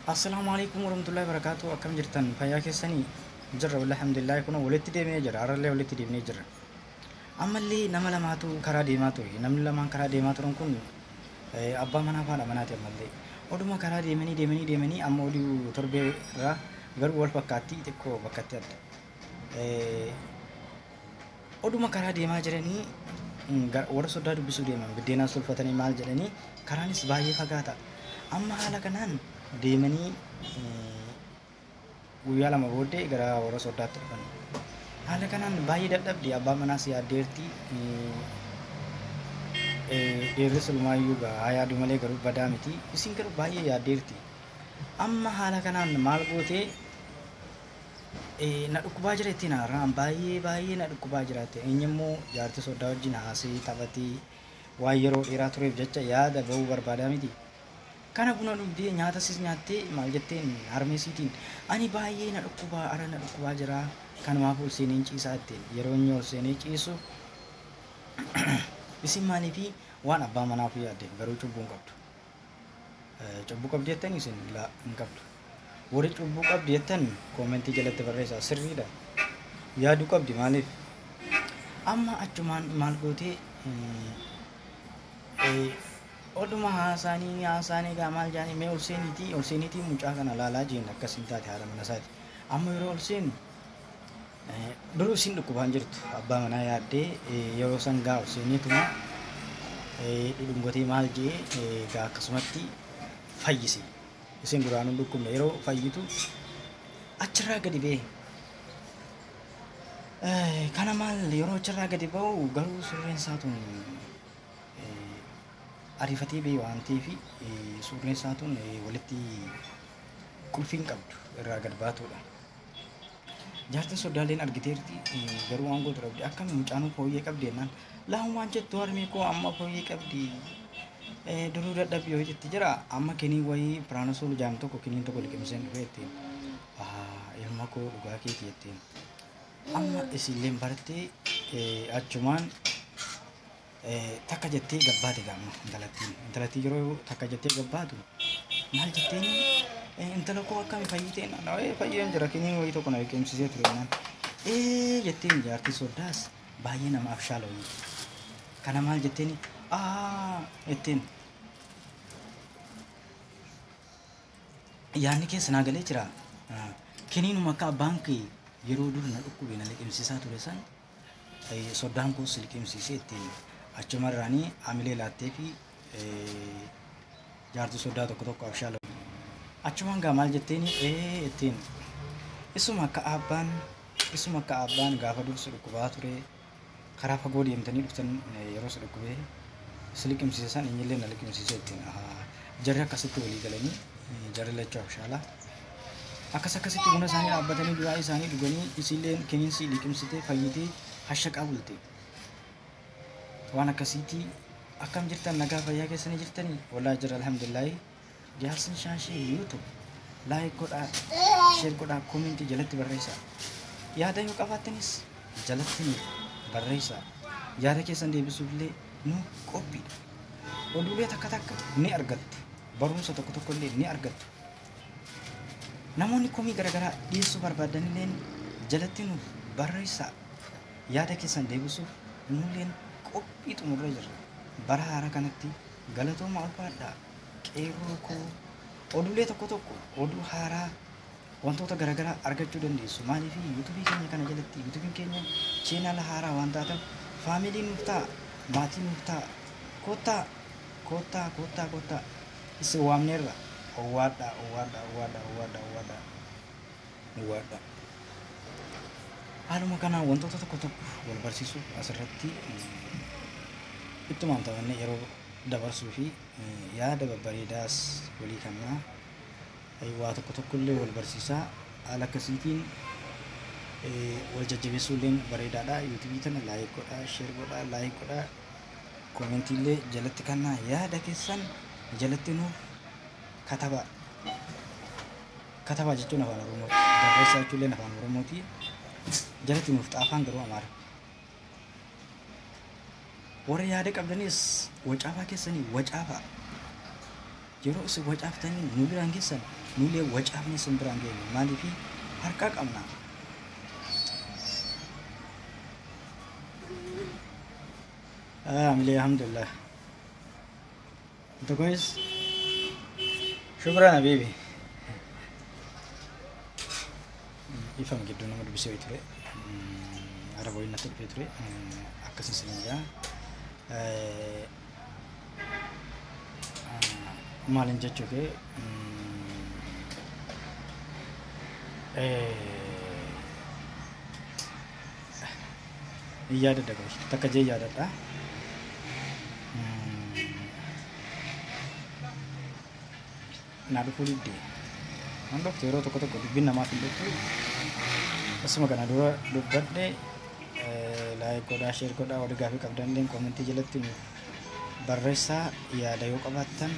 Assalaamu alaikum warahmatullahi wabarakatuh. Akkam jirtan? Fayyaa keessanii? Jirra, alhamdulillah. Kun walitti deemnee jira. Har'allee walitti deemnee jirra. Ammallee nama lamaatu karaa deemaa ture. Namni lamaan karaa deemaa turan kun abbaa manaa fi haadha manaati ammallee. Oduma karaa deemanii deemanii deemanii amma oduu torbee irraa garuu wal fakkaatti, xiqqoo bakkatti adda. Oduma karaa deemaa jiranii warra soddaa dubbisuu deeman, biddeenaas tolfatanii maal jedhanii, karaanis baay'ee fagaata. Amma haala kanaan deemanii guyyaa 2 booddee gara warra soddaatti dhufan. Haala kanaan baay'ee dadhabde, abbaa manaas yaaddeerti. Dhiirri silumaayyuu haa yaadu malee garuu badaa miti. Isin garuu baay'ee yaaddeerti. Amma haala kanaan maal gootee, na dhukkubaa jira ittiin haaraan, baay'ee baay'ee na dhukkubaa jira jettee. Inni immoo jaartii soddaa wajjin haasee taphatee waan yeroo dheeraa tureef jecha yaada bahuu barbaadaa miti. Kana buna dhugdee nyaata sis nyaattee maal jetteen harmeesiitiin, ani baay'ee na dhukkubaa, ara na dhukkubaa jira, kanumaaf ol seeneen ciisaa jetteen. Yeroo inni ol seenee ciisu isin maaliifi waan abbaa manaa ofii yaaddeef garuu cubbuu hin qabdu. Cubbuu qabdi jettanii isin? Laa, hin qabdu. Warri cubbuu qabdi jettan koomentii jalatti barreessaa. Sirriidha. Yaaduu qabdi maaliif? Amma achumaan maal gootee, oduma haasaanii haasaanii egaa maal jaanii, mee ol seeniitii mucaa kana laalaa jeen. Akkas hin taate haadha mana isaati. Amma yeroo ol seenu duruu isin dhukkubaan jirtu, abbaa manaa yaaddee. Yeroo san gaa ol seeneetuma dhudhungotee maal jee gaa akkasumatti fayyise. Isin duraanuu dhukkubne, yeroo fayyitu achirraa gadi ba'e. Kana maal, yeroo achirraa gadi ba'u garuu surreen isaa tun ariifatee ba'e waan ta'eef surreen isaa tun walitti qulfiin qabdu irraa gad baatudha. Jaartiin soddaaleen argiteerti, garuu waan gootu dhabde. Akkami, mucaanuu fooyyee qabdi jennaan, laahumaan waan jettu, harmee koo amma fooyyee qabdi. Duruu dadhabbii hojiitti jira, amma kiniin wayii piraanosool jaam tokko, kiniin tokko liqimseen dhufee jetteen. Ilma koo, dhugaa keeti jetteen. Amma isilleen bartee achumaan takka jettee gabbaate gaama intalattiin. Intalattiin yeroo takka jettee gabbaatu maal jetteen, intala koo akkami, fayyiteen? Fayyeen jira, kiniin wayii tokko na liqimsisee ture jennaan. Ee jetteen, jaartii soddaas baay'ee nama abshaala wayii. Kana maal jetteen, aa jetteen. Yaadni keessa naa galee jira. Kiniinuma akka abbaan kee yeroo dur na dhukkube na liqimsiisaa ture san soddaan koos liqimsiisee ittiin. Achumarraanii amilee laattee fi jaartii soddaa tokko tokko abshaala. Achumaan gaa maal jetteen, ee ittiin, isuma akka abbaan gaafa dursi dhukkubaa ture, karaa fagoo deemtanii dhuftan, yeroo si dhukkubee si liqimsiise san innillee na liqimsiisee ittiin. Jarri akkasitti walii galanii, jarri lachuu abshaalaa. Akkas akkasitti buna isaanii dhaabbatanii du'aa isaanii dhuganii, isiilleen kiniinsi liqimsitee fayyitee hashaqaa bulte. Waan akkasiitii. Akkam jirtan? Nagaa fayyaa keessanii jirtanii? Walaa jira, alhamdulillaahi. Jaarsin Shaashee YouTube like godhaa, share godhaa, koomentii jalatti barreessaa. Yaada yoo qabaattanis jalatti nuuf barreessaa. Yaada keessan deebisuuf illee nu qophiidha. Oduulee takka takka ni argattu. Barumsa tokko tokko illee ni argattu. Namoonni komii garaagaraa dhiyeessuu barbaadan illee jalatti nuuf barreessaa. Yaada keessan deebisuuf nulleen qophii xumurree jirra. Bara haaraa kanatti galatooma, ulfaadhaa. Qeerroo koo, oduulee tokko tokko, oduu haaraa, wantoota garaagaraa argachuu dandeessu. Maaliif? Yuutuubii keenya kana jalatti, yuutuubiin keenya channel haaraa waan taateef, family nuuf ta'a, maatii nuuf ta'a. Koottaa, koottaa, koottaa, koottaa, isin waamneerra. Owwaadhaa, owwaadhaa, owwaadhaa, owwaadhaa, owwaadhaa, owwaadhaa. Haaluma kanaan wantoota tokko tokko wal barsiisuuf asirratti ittumaan taphannee yeroo dabarsuu fi yaada babbareedaas walii kennaa, waa tokko tokko illee wal barsiisaa, haala akkasiitiin wal jajjabeessuu illee bareedaadha. Yuutuubii tana like godhaa, share godhaa, like godhaa, koomentii illee jalatti kennaa, yaada keessan jalatti nuuf katabaa. Katabaa jechuun afaan Oromooti. Barreessaa jechuun illee afaan Oromooti. Jalatti nuuf xaafaan garuu Amaara. Warra yaada qabdanis wacaafaa keessanii wacaafaa. Yeroo isin wacaaftanii nu biraan geessan, nullee wacaafne isin biraan geenye. Maaliif harkaa qabna. Amilee alhamdulillah. انت كويس؟ شكرا حبيبي. Ifama gidduu nama dubbisee ture. Araba waliin natti dhufee ture. Akkasii isin jaa. Maalin jechuu kee hin yaadadha qoy takka jee yaadadha. Naa dhufuu didde. Nan dhuftu yeroo tokko tokko dubbiin namaaf hin dhuftu. Asuma kana dura dubbadhe. Like godhaa, share godhaa, warri gaafii qabdan illee koomentii jalatti nuuf barreessaa, yaada yoo qabaattan.